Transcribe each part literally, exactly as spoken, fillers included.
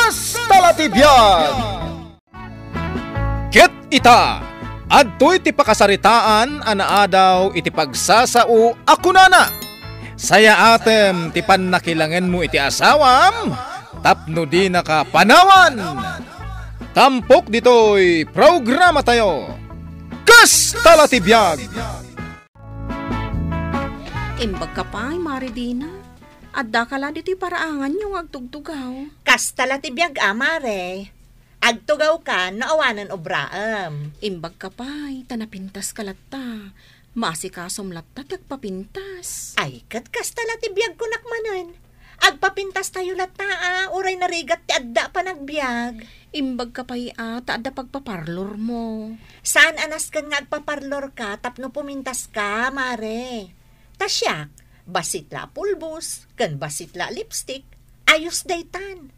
Kasta la ti biag! Ket ita, adtoy ti pakasaritaan a naadaw iti pagsasao a kunana, "Sayaatem ti pannakilangenmo iti asawam tapno dinaka panawan." Tampok ditoy programatayo, Kasta la ti biag! Imbagka pay, Mare Dina. Addaka la ditoy paraanganyo nga agtugtugaw. Kasta la ti biag a, Mare. Agtugawka no awanen obraem. Imbagka pay, ta napintaska latta. Maasikasom latta ti agpapintas. Ay, ket kasta la ti biag kunak manen. Agpapintastayo latta a, uray narigat ti adda a panagbiag. Imbagka pay a, ta adda pagpaparlormo. Saan a nasken nga agpaparlorka tapno pumintaska, Mare. Ta siak, bassit la a pulbos, ken bassit la a lipstick, ayos daytan.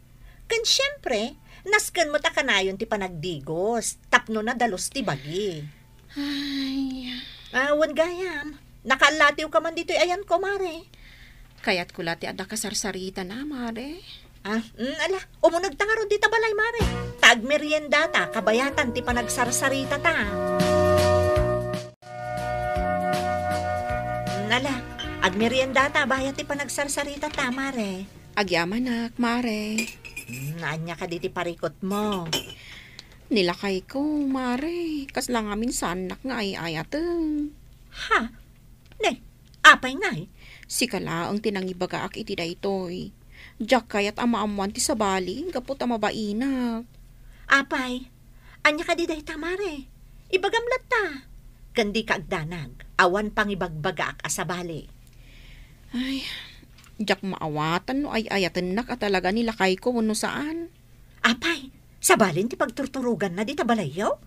Ken siempre, nasken met a kanayon ti panagdigos, tapno nadalus ti bagi. Ay. Ah, wen gayam, nakaallatiwka man ditoy ayanko, Mare. Kayatko la ti adda kasarsaritana, Mare. Ah, mm, ala, umunegta ngarud dita balay, Mare. Ta agmeriendata, kabayatan ti panagsarsaritata. Mm, ala, agmeriendata, bayat ti panagsarsaritata, Mare. Agyamanak, Mare. Mm, ania kadi ti parikutmo? Ni lakayko, Mare, kasla ngamin saannak nga ay-ayaten. Ha? Ne, apay ngay? Sika laeng ti nangibagaak iti daytoy. Diak kayat a maammoan ti sabali gapu ta mabainak. Apay, ania kadi dayta, Mare? Ibagam latta. Ken dika agdanag, awan pangibagbagaak a sabali. Ay, diak maawatan no ay-ayatennak a talaga ni lakayko wenno saan. Apay, sabalin ti pagturturoganna dita balayyo?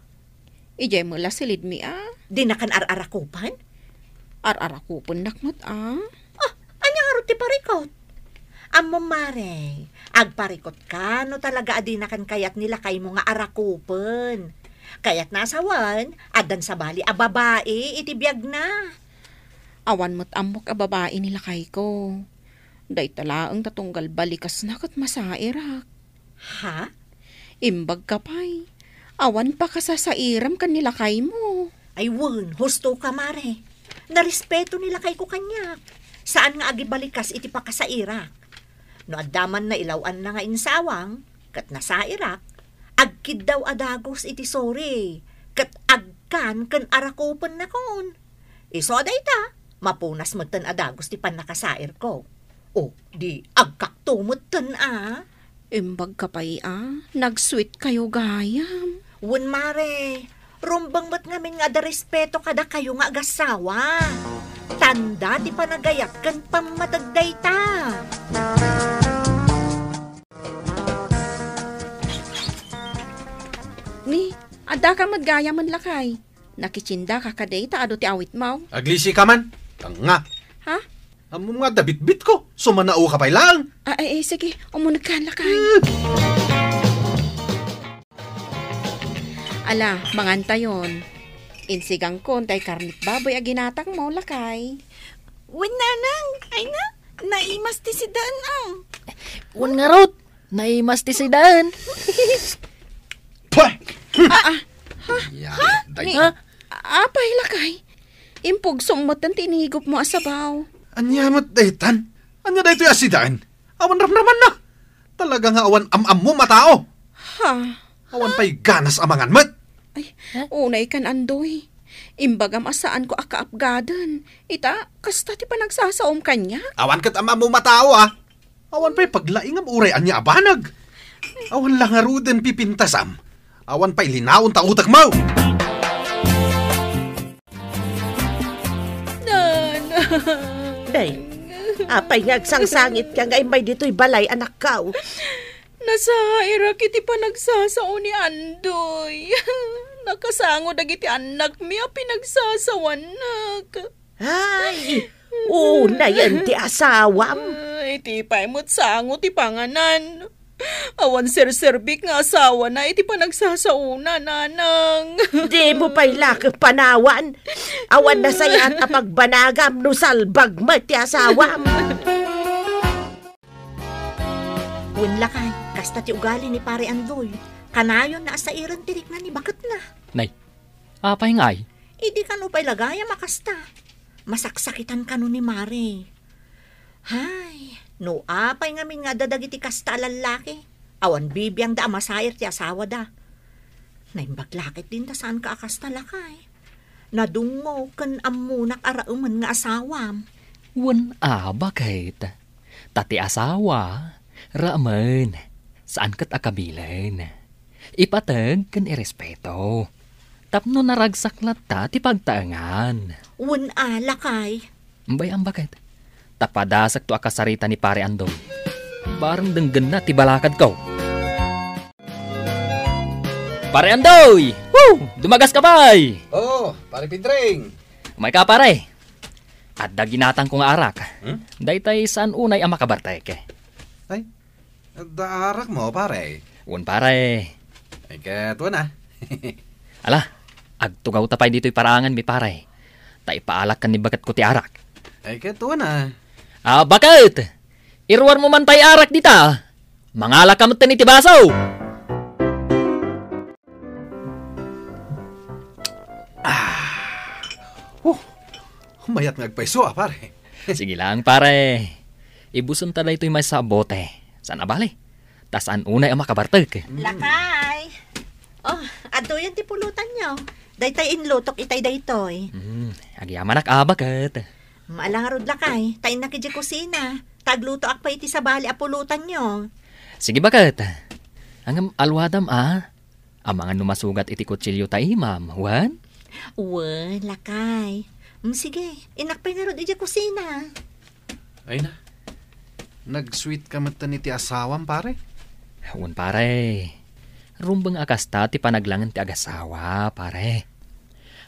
Idiay met la silidmi a. Dinakan ar-arakupen? Ar-arakupennak met a. Ah, ania ngarud ti parikut? Ammom, Mare, agparikutka no talaga a dinakan kayat ni lakaymo nga arakupen. Kayatna a sawen, addan sabali a babai iti biagna. Awan met ammok a babai ni lakayko. Dayta laeng ta tunggal balikasna ket masairak. Ha? Imbagka pay. Awan pakasasairam ken ni lakaymo. Ay wen, husto ka, Mare. Narespeto ni lakayko kaniak. Saan nga agibalikas iti pakasairak. No adda man nailaw-anna nga insawang, ket nasairak, agkiddaw a dagus iti suri, ket agkan ken arakupennakon. Isu a dayta, mapunas metten a dagus ti pannakasairko. O, di agkakto metten a. Imbagka pay a, nag-sweet kayo gayam. Wen, Mare, rumbeng met ngamin nga adda respeto kadakayo nga agassawa. Tanda ti panagayat ken pammateg dayta. Ni, adda ka met gayam, lakay. Nakitsinda ka kadi ta adu ti awitmo? Aglisi ka man. Tanga. Ha? Ammom nga adda bitbitko. Sumanao ka pay laeng. Ah, eh, eh, sige. Umuneg ka, lakay. Eh. Ala, mangantayon. Insigangkon tay karnit baboy a ginatangmo, lakay. Wen, nanang. Ay na, naimas ti sidaen, ah. Wen ngarud. Naimas ti sidaen. Pah! Ah, ah. Ha? Ya, day. Ha? Apay, lakay. Impugsom metten ti inigupmo a sabaw. Ania met daytan? Ania daytoy a sidaen? Awan ramramanna. Talaga nga awan am-ammom a tao. Ha? Awan pay ganas a mangan met. Ay, unay kan, Andoy. Imbagam a saanko a kaapgaden. Ita, kasta ti panagsasaom kaniak. Awan ket am-ammom a tao, ah. Awan pay paglaingam uray ania a banag. Awan la ngaruden pipintasam. Awan pay linaon ta utekmo. Nanang. Day, apay nga agsangsangitka nga immay ditoy balay, anakko? Nasairak iti panagsasao ni Andoy. Nakasango dagiti annakmi a pinagsasawanak. Ay, unayen ti asawam. Ay, iti pay met sango ti panganan. Awan serserbik nga asawana iti panagsasaona, nanang. Dimo pay la ket panawan. Awan nasayaat a pagbanagam no salbag met ti asawam. Wen lakay, Kasta ti ugali ni Pare Andoy. Kanayon na a sairen ti rikna ni baketna. Nay, apay ngay? Idi kano pay la gayam a kasta. Masaksakitan kano ni Mare. Hay, no apay ngamin nga adda dagiti kasta a lallaki, awan bibiangda a masair ti asawada. Naimbag la ket din ta saanka a kasta, lakay. Nadungngo ken ammonak a raemen nga asawam. Wen a, baket. Ta ti asawa, raemen, saan ket a kabilen. Ipateg ken irespeto. Tapno naragsak latta ti pagtaengan. Wen a, lakay. Bay-am, baket. Ta padasekto a kasarita ni Pare Andoy. Bareng denggenna ti balakadko. Pare Andoy! Woo! Dumagas ka pay! Oh, Pare Pidring! Umayka, pare. Adda ginatangko nga arak. Hmm? Daytay saan unay a makabartek. Ay, adda arakmo, pare? Wen, pare. Ay, ket wen a. Ala, agtugawta pay ditoy paraanganmi, pare. Ta ipaalak ken ni baketko ti arak. Ay, ket wen a. Ah, baket! Iruarmo man pay arak dita. Mangalaka metten iti baso. Ah. Huh. Mayat nga agpayso a, pare. Sige lang, pare. Ibusenta daytoy maysa a bote. Saan a bale? Ta saan unay a makabartek. Lakay. Oh, adtoyen ti pulutanyo. Daytay inlutok itay daytoy. Hmm, agyamanak a, baket. Ala ngarud, lakay, ta innak idiay kusina. Ta aglutoak pay iti sabali a pulutanyo. Sige, baket. Ngem aluadam a. Amangan no masugat iti kutsilio ta imam, wen? Wen, lakay. Mm, sige, innak pay ngarud idiay kusina. Ay na, nag-sweet ka metten iti asawam, pare? Wen, pare. Rumbeng a kasta ti panaglangen ti agasawa, pare.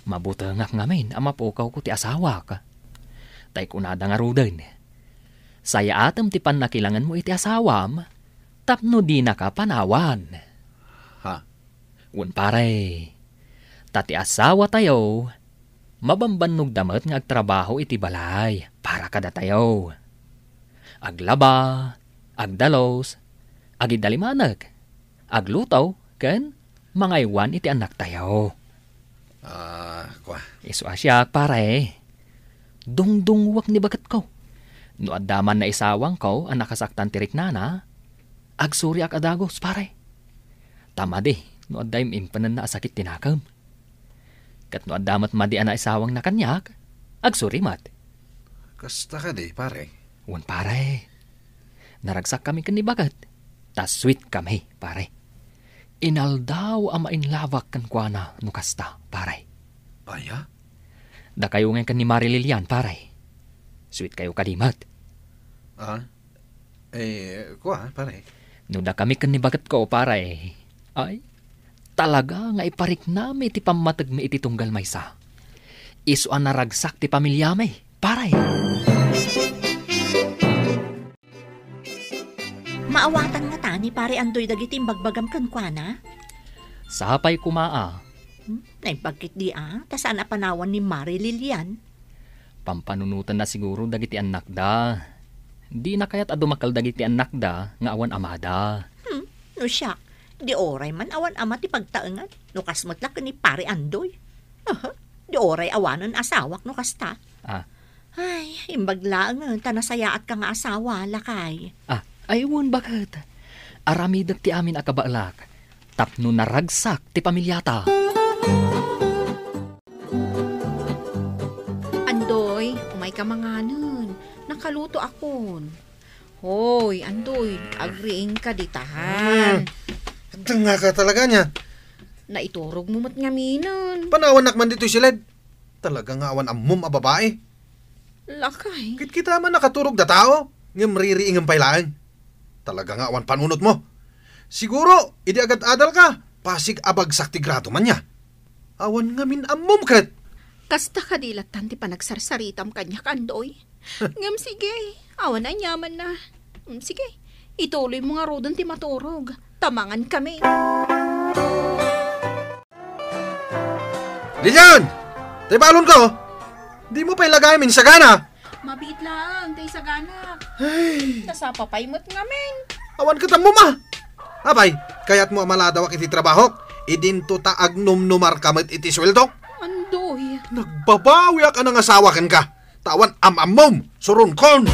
Mabutengak ngamin a mapukawko ti asawak. Tay kunada ngaruden, sayaatem ti pannakilangenmo iti asawam tapno dinaka panawan. Ha? Wen, pare. Ta ti asawatayo, mabambannogda met nga agtrabaho iti balay para kadatayo. Aglaba, agdalus, agidalimanek, agluto, ken mangaywan iti annaktayo. Ah, kua. Isu a siak, pare. Dungdungngoek ni baketko. No adda man naisawangko a nakasaktan ti riknana, agsuriak a dagus, pare. Ta madi no adda im-impenenna a sakit ti nakem. Ket no adda met madi a naisawangna kaniak, agsuri met. Kasta kadi, pare? Wen, pare. Naragsakkami ken ni baket, ta sweet kami, pare. Inaldaw a mainlawak kenkuana no kasta, pare. Aya? Dakayo ngay ken ni Mari Lilian, pare. Sweet kayo kadi met. Ah? Eh, kua, pare? No dakami ken ni baketko, pare. Ay, talaga nga ipariknami ti pammategmi iti tunggal maysa. Isu a naragsak ti pamiliami, pare. Maawatan ngata ni Pare Andoy dagiti imbagbagam kenkuana? Sapay koma a. Hmm? Naimbag ketdi a, ta saan a panawan ni Mari Lilian? Pampanunotenna siguro dagiti annakda. Dina kayat a dumakkel dagiti annakda nga awan amada. Hmm, no siak, di uray man awan ama ti pagtaengan, no kas met la ken ni Pare Andoy. Aha, di uray awanen asawak no kasta. Ah. Ay, imbag laengen ta nasayaatka nga asawa, lakay. Ah, ay wen, baket. Aramidek ti amin a kabaelak tapno naragsak ti pamiliata. Andoy, umayka manganen. Nakalutoakon. Hoy, Andoy, agriingka ditahan. Hmm. Dengngaka talaga nia. Naiturogmo met ngaminen. Panawannak man ditoy siled. Talaga nga awan ammom a babae. Lakay. Kitkita man nakaturog da tao, ngem ririingem pay laeng. Talaga nga awan panunotmo. Siguro, idi agad-adal ka, pasig a bagsak ti grado man nia. Awan ngamin ammom ket. Kasta kadi lattan ti panagsarsaritam kaniak, Andoy? Ngem sige, awan aniamanna. Mm, sige, ituloymo ngaruden ti maturog. Ta mangan kami. Lilian! Tay balonko! Dimo pay lagayam insagana! Mabiit laeng, tay sagana. Ay. Nasapa pay met ngamin. Awan ket ammom a. Apay, kayatmo a maladawak iti trabahok? Idinto ta agnumnumarka met iti sueldo? Andoy. Nagbabawiak a nangasawa kenka. Ta awan am-ammom, suronkon.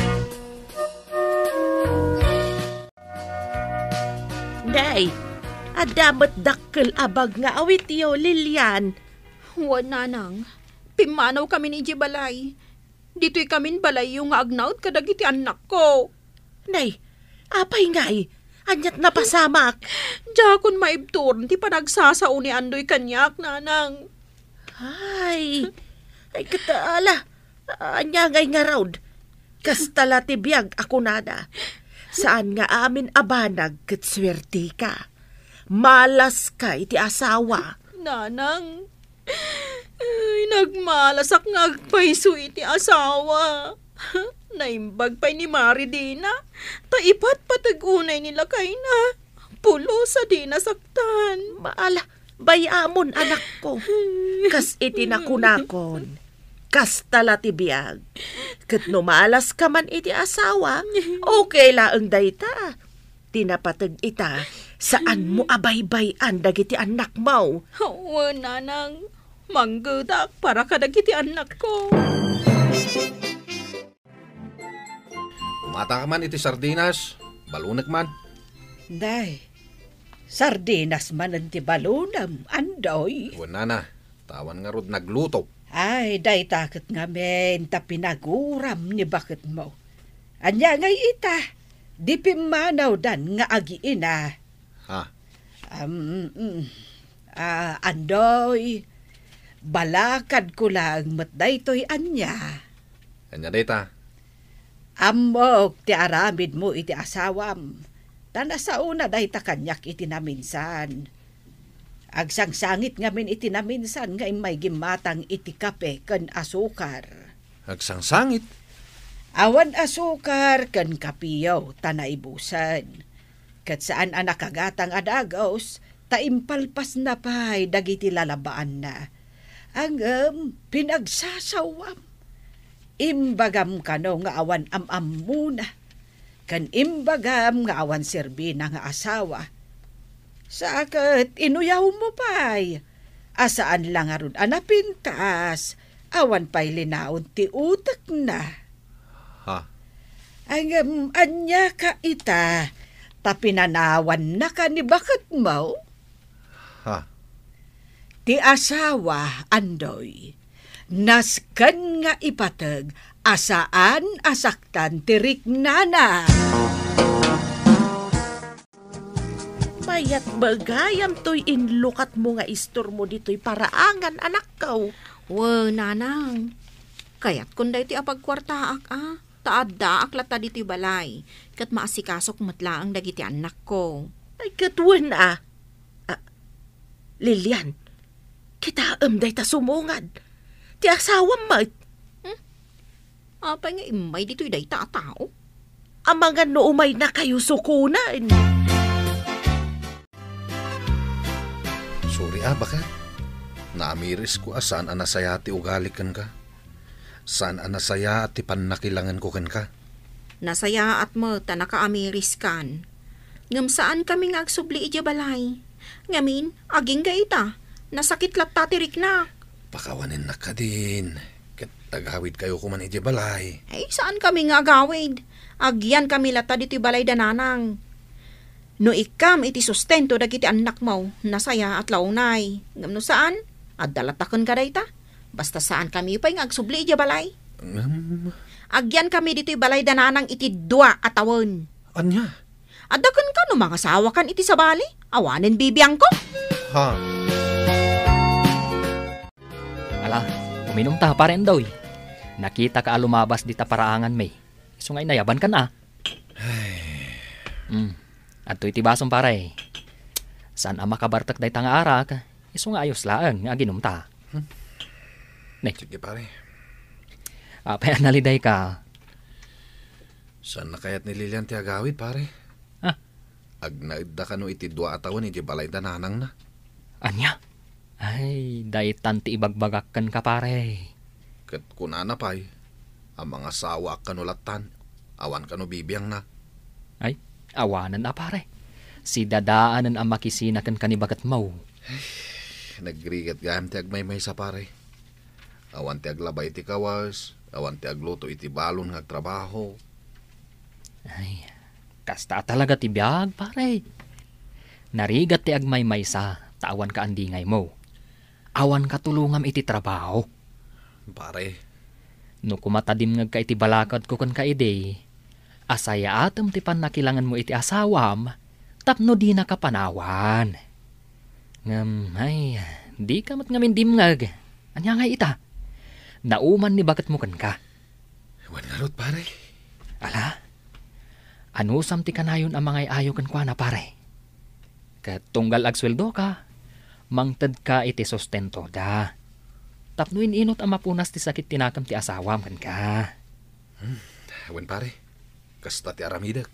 Nay, adda met dakkel a bag nga awityo, Lilian. Wen, Nanang. Pimmanawkamin idiay balay. Ditoykamin balayyo nga agnaed kadagiti annakko. Nay, apay ngay? Aniat napasamak? Diakon maibturan ti panagsasao ni Andoy kaniak, Nanang. Ay, ay, ket ala, ania ngay ngarud? Kasta la ti biag a kunada. Saan nga amin a banag ket suerteka. Malaska iti asawa. Nanang, ay, nagmalasak nga agpayso iti asawa. Naimbag pay ni Mari Dina, ta ipatpateg unay ni lakayna. Pulos a di nasaktan. Maala, bay-amon, anakko. Kas iti nakunakon, kasta la ti biag. Ket no malaska man iti asawa, okay laeng dayta. Ti napateg ita, saanmo a baybay-an dagiti annakmo. Wen, Nanang, manggedak para kadagiti annakko. Umata ka man iti sardinas, balonek man. Day, sardinas manen ti balonem, Andoy? Wen, Nana, ta awan ngarud nagluto. Ay, dayta ket ngamin ta pinaguram ni baketmo. Ania ngay ita, di pimmanawdan nga agiina? Ha? Am, mm. Ah, Andoy, balakadko laeng met daytoy ania? Ania dayta? Ammok ti aramidmo iti asawam, ta nasaona dayta kaniak iti naminsan. Agsangsangit ngamin iti naminsan nga immay gimmatang iti kape ken asukar. Agsangsangit? Awan asukar ken kapeyo ta naibusen. Ket saan a nakagatang a dagus, ta impalpasna pay dagiti lalabaanna. Ngem pinagsasawam. Imbagam kano nga awan am-ammona, ken imbagam nga awan serbina nga asawa. Sa ket inuyawmo pay, a saan la ngarud a napintas, awan pay linaon ti utekna. Ha? Ngem ania ka ita, ta pinanawannaka ni baketmo? Ha? Ti asawa, Andoy, nasken nga ipateg a saan a saktan ti riknana. Mayat bagayam toy inlukatmo nga istormo ditoy paraangan, anakko. Wen, Nanang. Kayatkon daytoy a pagkuartaak, a. Ta addaak latta ditoy balay, ket maasikasok met laeng dagiti annakko. Ay, ket wen a. Ah, Lilian, kitaem dayta sumungad. Ti asawam met. Hmm? Apay nga immay ditoy dayta a tao? Amangan no umaynakayo sukonen. Sorry a, baket. Naamirisko a saan a nasayaat ti ugali kenka. Saan a nasayaat ti pannakilangenko kenka. Nasayaat met ta nakaamiriskan. Ngem saankami nga agsubli idiay balay. Ngamin, agingga ita, nasakit latta ti riknak. Pakawanennak kadin, ket agawidkayo koman idiay balay. Ay, saankami nga agawid. Agyankami latta ditoy balay da Nanang. No ikkam iti sustento dagiti annakmo, nasayaat la unay. Ngem no saan, adda latta kenka dayta. Basta saankami pay nga agsubli idiay balay. Ngem? Agyankami ditoy balay da Nanang iti dua a tawen. Ania? Adda kenka no mangasawakan iti sabali, awanen bibiangko. Ha? Ala, uminum ta, Pare Andoy. Nakitaka a lumabas dita paraanganmi. Isu nga inayabankan a. Ay. Mm. Adtoy ti basom, pare. Saan a makabartek dayta nga arak. Isu nga ayos laeng nga aginumta. Hmm. Ne. Sige, pare. Apay a nalidayka? Saan a kayat ni Lilian ti agawid, pare? Ah. Agnaedda kano iti dua a tawen idiay balay da nanangna. Ania? Ay, daytan ti ibagbagak kenka, pare. Ket kunana pay a mangasawaak kano lattan, awan kano bibiangna. Ay, awanen a, pare. Sidadaanen a makisina kenka ni baketmo. Nagrigat gayam ti agmaymaysa, pare. Awan ti aglaba iti kawas, awan ti agluto iti balon nga agtrabaho. Ay, kasta a talaga ti biag, pare. Narigat ti agmaymaysa, ta awan kaandingaymo. Awan katulongam iti trabaho. Pare. No kumatadimngegka iti balakadko kenka idi, asayaatem ti pannakilangenmo iti asawam tapno dinaka panawan. Ngem, ay, dika met ngamin dimngeg. Ania ngay ita? Nauman ni baketmo kenka. Wen ngarud, pare. Ala, anusam ti kanayon a mangay-ayo kenkuana, pare? Ket tunggal agsueldoka, mangtedka iti sustentoda. Tapno in-inot a mapunas ti sakit ti nakem ti asawam kenka. Hmm, wen, pare. Kasta ti aramidek.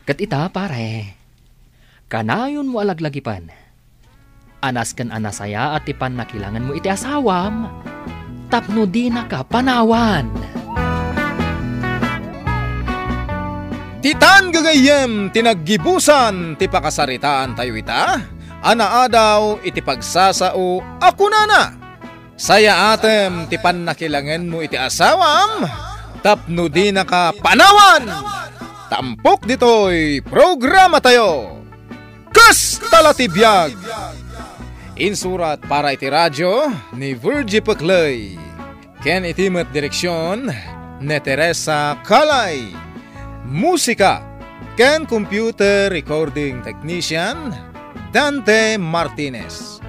Ket ita, pare, kanayonmo a laglagipen a nasken a nasayaat ti pannakilangenmo iti asawam tapno dinaka panawan. Ditan gagayyem ti naggibusan ti pakasaritaantayo ita a naadaw iti pagsasao a kunana, "Sayaatem ti pannakilangenmo iti asawam tapno dinaka panawan." Tampok ditoy programatayo. Kasta la ti biag! Insurat para iti radyo ni Virgie Peclay, ken iti met direksion ni Teresa Calay. Musika ken computer recording technician, Dante Martinez.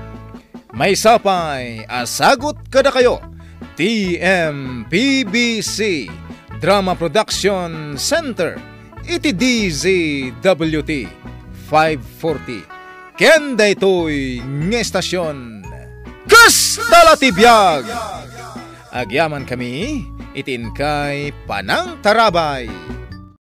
Maysa pay a sagut kadakayo ti M P B C Drama Production Center iti D Z W T five forty. Ken daytoy nga estasion, kasta la ti biag! Agyamankami iti inkay panangtarabay.